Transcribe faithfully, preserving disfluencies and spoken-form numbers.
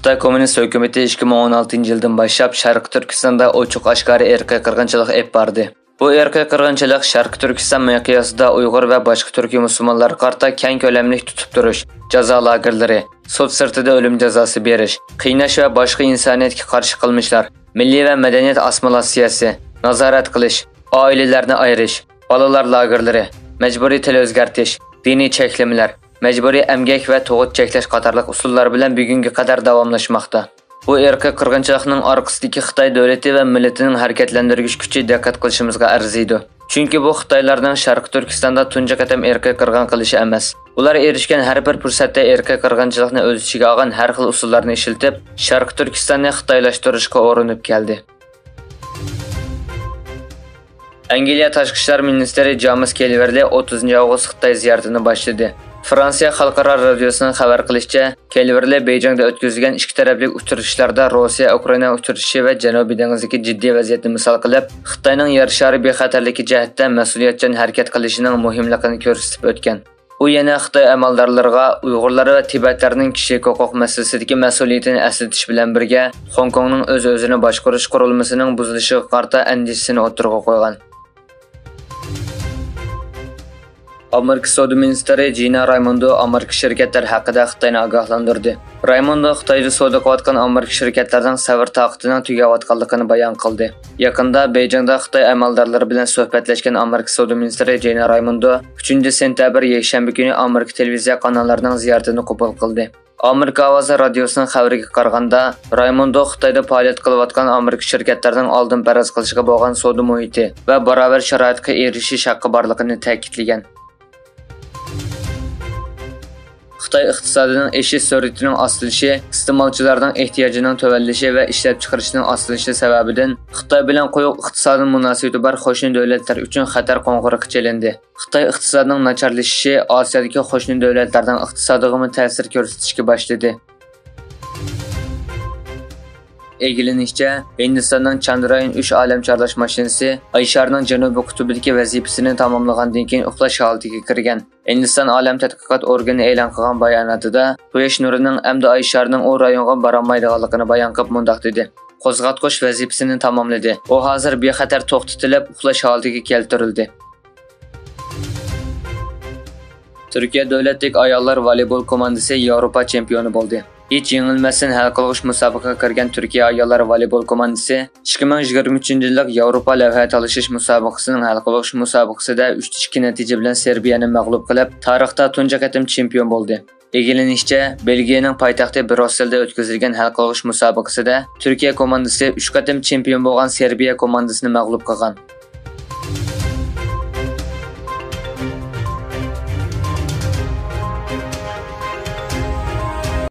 خىتاي كوممۇنىست ھۆكۈمىتى ئىككى مىڭ ئون ئالتىنچى يىلدىن باشلاپ شەرقىي تۈركىستاندا ئوچۇق ئاشكارا ئىرقىي قىرغىنچىلىق ئېلىپ باردى. بۇ ئىرقىي قىرغىنچىلىق شەرقىي تۈركىستان مىقياسىدا ئۇيغۇر ۋە باشقا تۈركىي مۇسۇلمانلارغا قارىتا كەڭ كۆلەملىك تۇتۇپ تۇرۇش، جازا لاگېرلىرى، سوت سىرتىدا ئۆلۈم جازاسى بېرىش، قىيناش ۋە باشقا ئىنسانىيەتكە قارشى قىلمىشلار، مىللىي ۋە مەدەنىيەت ئاسسىمىلياتسىيەسى، نازارەت قىلىش، ئائىلىلەرنى ئايرىش، بالىلار لاگېرلىرى، مەجبۇرىي تىل ئۆزگەرتىش، دىنىي چەكلىمىلەر، مەجبۇرىي ئەمگەك ۋە تۇغۇت چەكلەش قاتارلىق ئۇسۇللار بىلەن بۈگۈنگە قەدەر داۋاملاشماقتا. بۇ ئىرقىي قىرغىنچىلىقنىڭ ئارقىسىدىكى خىتاي دۆلىتى ۋە مىللىتىنىڭ ھەرىكەتلەندۈرگۈچ كۈچى دىققەت قىلىشىمىزغا ئەرزىيدۇ. چۈنكى بۇ خىتايلارنىڭ شەرقىي تۈركىستاندا تۇنجى قېتىم ئىرقىي قىرغىن قىلىشى ئەمەس. ئۇلار ئېرىشكەن ھەر بىر پۇرسەتتە ئىرقىي قىرغىنچىلىقنى ئۆز ئىچىگە ئالغان ھەر خىل ئۇسۇللارنى ئىشلىتىپ، شەرقىي تۈركىستاننى خىتايلاشتۇرۇشقا ئۇرۇنۇپ كەلدى. ئەنگلىيە تاشقى ئىشلار مىنىستىرى جامېس كېلۋېرلى ئوتتۇزىنچى ئاۋغۇست خىتاي زىيارىتىنى باشلىدى. فرانسىيە خەلقئارا رادىيوسىنىڭ خەۋەر قىلىشىچە، كېلۋېرلى بېيجىڭدا ئۆتكۈزۈلگەن ئىككى تەرەپلىك ئۇچرىشىشلاردا روسىيە ئۇكرائىنا ئۇچرىشىشى ۋە جەنۇبىي دېڭىزدىكى جىددىي ۋەزىيەتنى مىسال قىلىپ، خىتاينىڭ يەر شارى بىخەتەرلىكى جەھەتتە مەسئۇلىيەتچان ھەرىكەت قىلىشىنىڭ مۇھىملىقىنى كۆرسىتىپ ئۆتكەن. ئۇ يەنە خىتاي ئەمەلدارلىرىغا ئۇيغۇرلار ۋە تىبەتلەرنىڭ كىشىلىك ھوقۇق مەسىلىسىدىكى مەسئۇلىيىتىنى ئەسلىتىش بىلەن بىرگە، خوڭكوڭنىڭ ئۆز-ئۆزىنى باشقۇرۇش قۇرۇلمىسىنىڭ بۇزۇلۇشىغا قارىتا ئەندىشىسىنى ئوتتۇرىغا قويغان. ئامېرىكا سودا مىنىستىرى جىنا رايموندو ئامېرىكا شىركەتلەر ھەققىدە خىتاينى ئاگاھلاندۇردى. رايموندو خىتايدا سودا قىلىۋاتقان ئامېرىكا شىركەتلىرىنىڭ سەۋر تاقىتىنىڭ تۈگەۋاتقانلىقىنى بايان قىلدى. يېقىندا بېيجىڭدا خىتاي ئەمەلدارلىرى بىلەن سۆھبەتلەشكەن ئامېرىكا سودا مىنىستىرى جىنا رايموندو ئۈچىنچى سېنتەبىر يەكشەنبە كۈنى ئامېرىكا تېلېۋىزىيە قاناللىرىنىڭ زىيارىتىنى قوبۇل قىلدى. ئامېرىكا ئاۋازى رادىيوسىنىڭ خەۋىرىگە قارىغاندا، رايموندو خىتايدا پائالىيەت قىلىۋاتقان ئامېرىكا شىركەتلىرىنىڭ ئالدىن پەرەز قىلىشىغا بولغان سودا مۇھىتى ۋە باراۋەر شارائىتقا ئېرىشىش ھەققى بارلىقىنى تەكىتلىگەن. خىتاي ئىقتىسادىنىڭ ئېشىش سۈرئىتىنىڭ ئاستىلىشى، ئىستېمالچىلارنىڭ ئېھتىياجىنىڭ تۆۋەنلىشى ۋە ئىشلەپچىقىرىشنىڭ ئاستىلىشى سەۋەبىدىن خىتاي بىلەن قويۇق ئىقتىسادىي مۇناسىۋىتى بار قوشنا دۆلەتلەر ئۈچۈن خەتەر قوڭغۇرىقى چېلىندى. خىتاي ئىقتىسادىنىڭ ناچارلىشىشى ئاسىيادىكى قوشنا دۆلەتلەرنىڭ ئىقتىسادىغىمۇ تەسىر كۆرسىتىشكە باشلىدى. ئىگىلىنىشىچە، ھىندىستاننىڭ چاندرايان ئۈچ ئالەم چارلاش ماشىنىسى ئاي شارىنىڭ جەنۇبىي قۇتۇبىدىكى ۋەزىپىسىنى تاماملىغاندىن كېيىن ئۇخلاش ھالىتىگە كىرگەن. ھىندىستان ئالەم تەتقىقات ئورگىنى ئېلان قىلغان باياناتىدا، قۇياش نۇرىنىڭ ئەمدى ئاي شارىنىڭ ئۇ رايونغا بارالمايدىغانلىقىنى بايان قىلىپ مۇنداق دېدى: «قوزغاتقۇچ ۋەزىپىسىنى تاماملىدى. ئۇ ھازىر بىخەتەر توختىتىلىپ، ئۇخلاش ھالىتىگە كەلتۈرۈلدى.» تۈركىيە دۆلەتلىك ئاياللار ۋالىبول كوماندىسى ياۋروپا چېمپىيونى بولدى. ھېچ يېڭىلمەستىن ھەل قىلغۇچ مۇسابىقىگە كىرگەن تۈركىيە ئاياللار ۋالىبول كوماندىسى ئىككى مىڭ يىگىرمە ئۈچىنچى يىللىق ياۋروپا لەۋھە تالىشىش مۇسابىقىسىنىڭ ھەل قىلغۇچ مۇسابىقىسىدە ئۈچ ئىككى نەتىجە بىلەن سېربىيەنى مەغلۇپ قىلىپ، تارىختا تۇنجى قېتىم چېمپىيون بولدى. ئىگىلىنىشىچە، بېلگىيەنىڭ پايتەختى برۇسسېلدا ئۆتكۈزۈلگەن ھەل قىلغۇچ مۇسابىقىسىدە تۈركىيە كوماندىسى ئۈچ قېتىم چېمپىيون بولغان سېربىيە كوماندىسىنى مەغلۇپ قىلغان.